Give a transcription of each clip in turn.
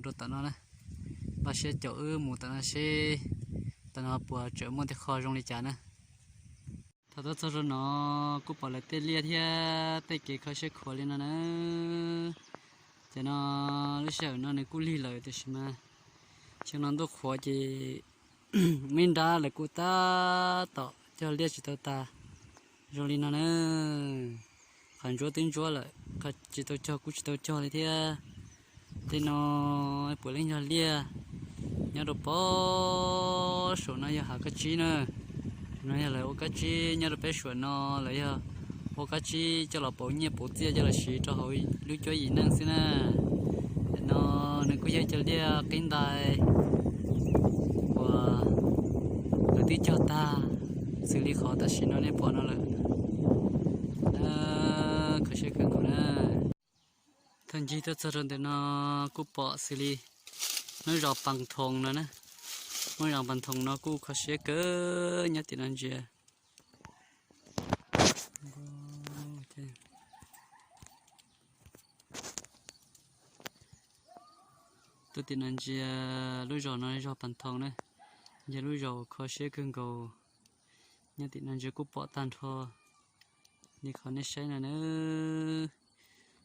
rau tom no na. Npaj siab caum wb mus tom no seb tom no puas tseem muaj tej qho zoo li cas na. Thaum tuaj txog rau no kuj pom lawv tej liaj thiab tej kev kho siab khuav li no na. Ces no lub sij hawm no nws kuj lig lawm tiam sis mas xyoo no ntuj qhuav ces me nrab lawv kuj tab tom cog liaj tsis tau tas zoo li no na. Qhov ntsuab twb ntsuab lawm, qhov tsis tau cog kuj tsis tau cog li thiab. Tej no puav leej yog liaj nyob rau pem saum no yog hav kab tsib na. No yog lawv ua kab tsib nyob rau peb suam no, lawv yog ua kab tsib coj los pauv nyiaj pauv txiaj coj los siv rau hauv lub cuab yim neej xwb na. Tam no nws kuj yog cov liaj qib ntais uas lawv twb cog tag xws li qhov tam sim no nej pom no lawm. Kho siab kawg nkaus na. Thaum ncig tuaj txog rau ntawm no kuj pom xws li lub zos Pas Thoos no na. Lub zos Pas Thoos no kuj kho siab kawg, nyob tim no ntsia. Tuaj tim no ntsia lub zos no zos Pas Thoos na, yog lub zos kho siab kawg nkaus. Nyob tim no ntsia kuj pom tag nrho li qhov nej saib no na.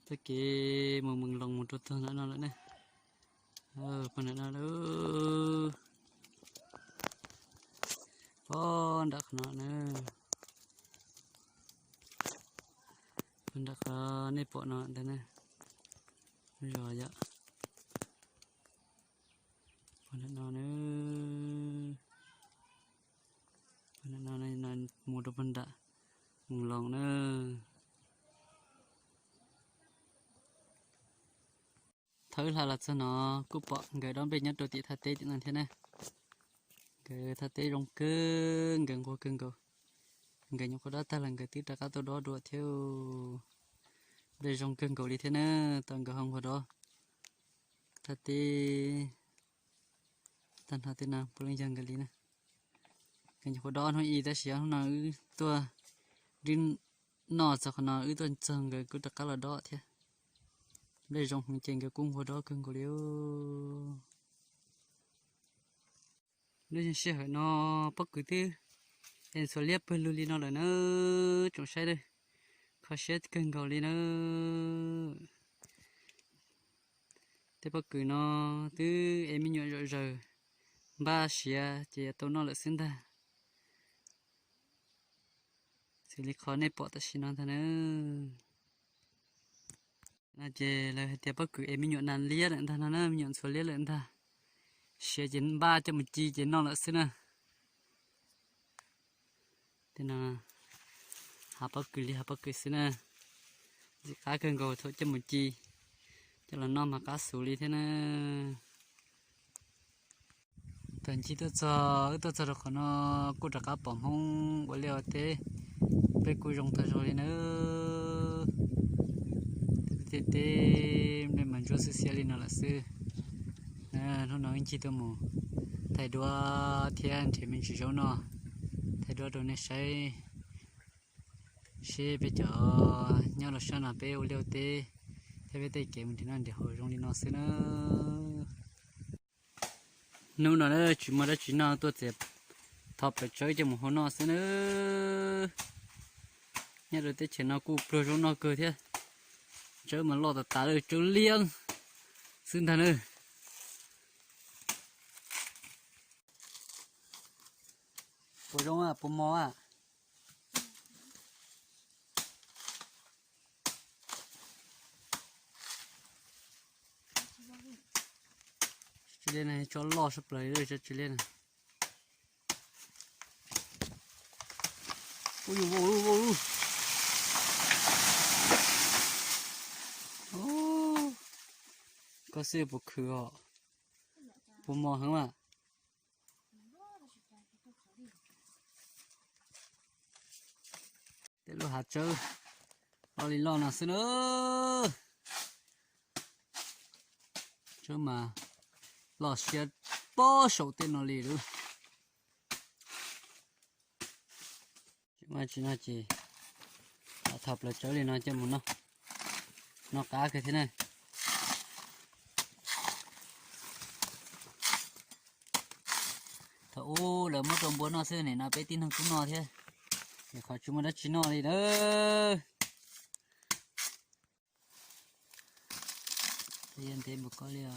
Txoj kev mus Mees Loos mus rau tog ntawm no lawm ne. Pog ntawm no lawm, pog nram qhov no na, pog nram qhov nej pom no ntag na. Zos yom, pog ntawm no na, pog ntawm no mus rau pog nram Mees Loos na. Thaum wb hla los txog no kuj pom nkawd dob nplej nyob rau tim thaj teb tim no thiab na. Nkawd thaj teb zoo kawg, nkawd nquag kawg nkaus. Nkawd nyuam qhuav dob tag los nkawd twb rov qab tuaj dob dua thiab. Nplej zoo kawg nkaus li thiab na, tau nkawd ho nquag dob thaj teb tag nrho tej no puav leej yog nkawd li na. Nkawd nyuam qhuav dob hnub ib tab sis hnub no wb tuaj nrib noj txog qhov no wb tuaj txog nkawd kuj rov qab los dob thiab. Nplej zoo heev ces nkawd kuj nquag dob kawg nkaus li. Lub sij hawm no pob kws twb es ntxhuav liab pawg lug li no lawm na, tsoom saib, kho siab kawg nkaus li na. Tej pob kws no twb es me nyuam zom zaws, npaj siav ces yuav tau noj lawm xwb ntag. Xws li qhov nej pom tam sim no ntag na. No ces lawv hais tias pob kws es me nyuam nas liab lawm ntag no na, me nyuam ntxhuav liab lawm ntag. Siav ces npaj coj mus ci ces noj lawm xwb na. Tej no hav pob kws li hav pob kws xwb na. Ntxim qab kawg nkaus thaum coj mus ci, coj los noj mas qab xus li thiab na. Thaum ncig tuaj txog, wb tuaj txog rau qhov no kuj rov qab pom Hmoob ua liaj ua teb, peb kuj zoo tag zog li nawb. Tej teb nplej mas ntsuab xiab xiab li no lawm xwb. Hnub no wb ncig tuaj mus thaij duab thiab nrhiav me ntsis zaub noj, thaij duab rau nej saib seb peb cov nyob rau sab no peb ua liaj ua teb thiab peb tej kev mus nrhiav noj nrhiav haus zoo li no xwb nawb. Hnub no tsis muaj dab tsi noj tuaj txiav thov plaws tsawb coj mus hau noj xwb nawb. Nyob rau teb chaws no kuj pluag zaub noj kawg thiab. Tsawb mas loj tas tas lawm, tsawb liab xwb ntag nawb. Puas zoo, puas mos a? Tsis liab na, tso loj sab plaws li tsis liab na. Ub, yuav vau lug vau lug. Koj xwb puas khwv os? Puas mos heev mas? Tej lub hav tsawb loj li loj no xwb na. Tsawb mas loj siab pob saum tej no li lawm. Tsis muaj tsis noj ces thov plaws tsawb li no coj mus noj, noj qab kawg thiab na. Ub, lawv muab rau npua noj xwb, nim no peb tib neeg kuj noj thiab, es qhov tsis muaj dab tsi noj li na. Teb ntev npaum ko li os.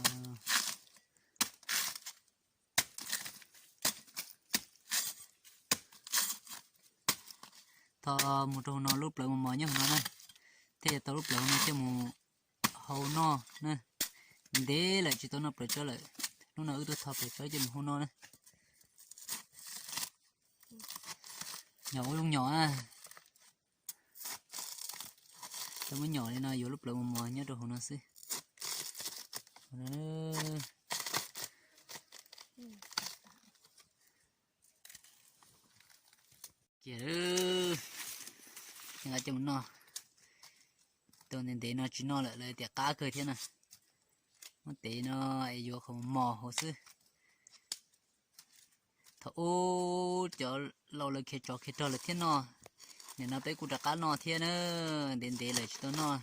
Thaum mus rau hauv no lub plawv mos mos nyob hauv no na, thiaj yuav tau lub plawv hauv no coj mus hau noj na. Ntev lawm tsis tau noj plawv tsob lawm, hnub no wb tuaj tho plawv tsob coj mus hau noj na. Nyom ua zoo nyom a. Cov muab nyom li no yuav lub plawv mos mos nyob rau hauv no xwb. Kiag, nqa coj mus noj. Tau ntev ntev no tsis noj lawm lawv tias qab kawg thiab na. Muab tev no es yuav qhov mos hauv xwb. Thaum ub cov laus lawv khiav tsov khiav rog lawv thiaj noj, nim no peb kuj rov qab noj thiab na. Ntev ntev lawm tsis tau noj,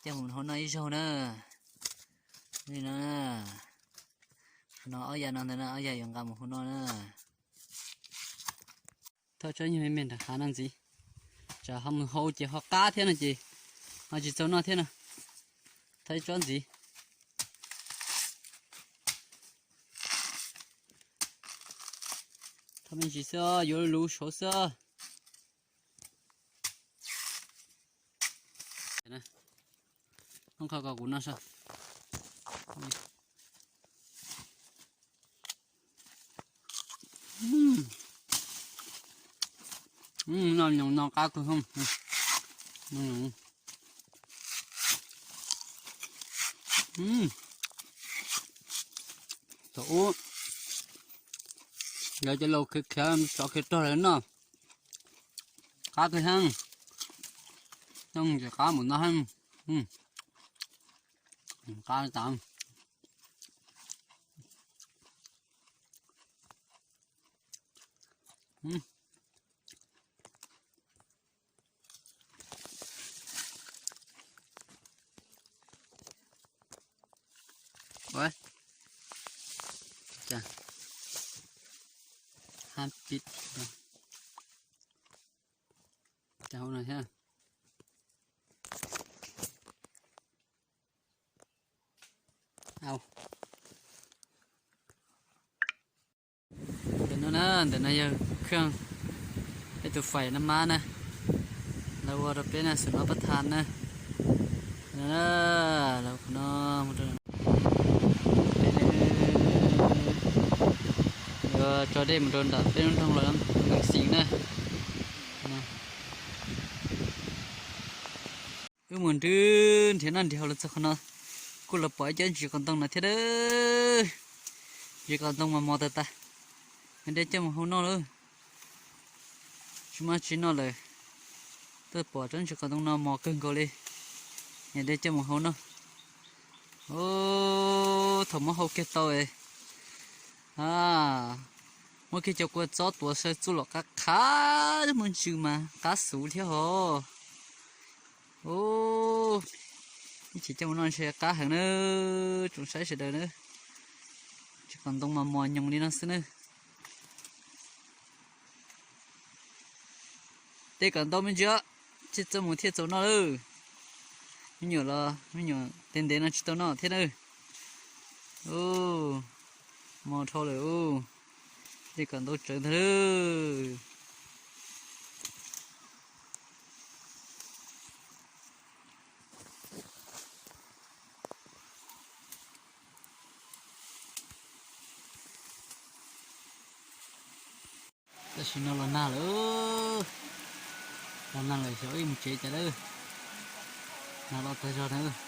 coj mus hau noj ib zaug na. Li no, no ob yam no ntawd na, ob yam yuav nqa mus hau noj na. Thauj tsob nyuag me me nram hav no ntxiv, tsam ho mus hau ces ho qab thiab no ces ho tsis txaus noj thiab no. Thauj ib tsob ntxiv. Thauj me ntsis xwb, yuav luv saud xwb. Noj qhov ko kuv noj saib. Noj nyoos no qab kawg. Thaum ub lawv cov laus khiav tsov khiav rog lawv noj, qab kawg heev. Noj ces qab mus no heev, qab tas. Hab pib, cas hauv no thiab. Ntawm no na, ntawm no yog Khaj, peb tus fais nab mab na, lawv ua rau peb na, xum no pab tha na. No, lawv qhov no, peb yuav tso dej mus rau nram peb lub nroog los Mees Xis na. Wb mus nrhiav noj nrhiav haus los txog qhov no, kuj los pom ib cov ntsis qos ntoo no thiab. Ntsis qos ntoo mos mos tas tas, nqa dej coj mus hau noj lawm. Tsis muaj tsi noj lawm, tuaj pom tsob ntsis qos ntoo no mos kawg nkaus li, nqa dej coj mus hau noj. Thaum muab hau kiag tau, muab kiag cov kua txob tuav saw txuj lom qab qhab, muaj ntsws mas qab xuv thiab hos. Ib chim coj mus noj ntshe qab heev na, tsoom saib sawv daws na. Ntsis qos ntoo mas mos nyoos li no xwb na. Dej kom ntau me ntsis, thiaj txawj mus thiaj txaus noj lawm. Me nyuam los me nyuam ntev ntev no tsis tau noj thiab na. Mos dhau lawm, dej kom ntau tsawv ntag lawm. Tam sim no los nag lawm, los nag lawm xyov wb mus tsev cas lawm. Nag los tag zog na.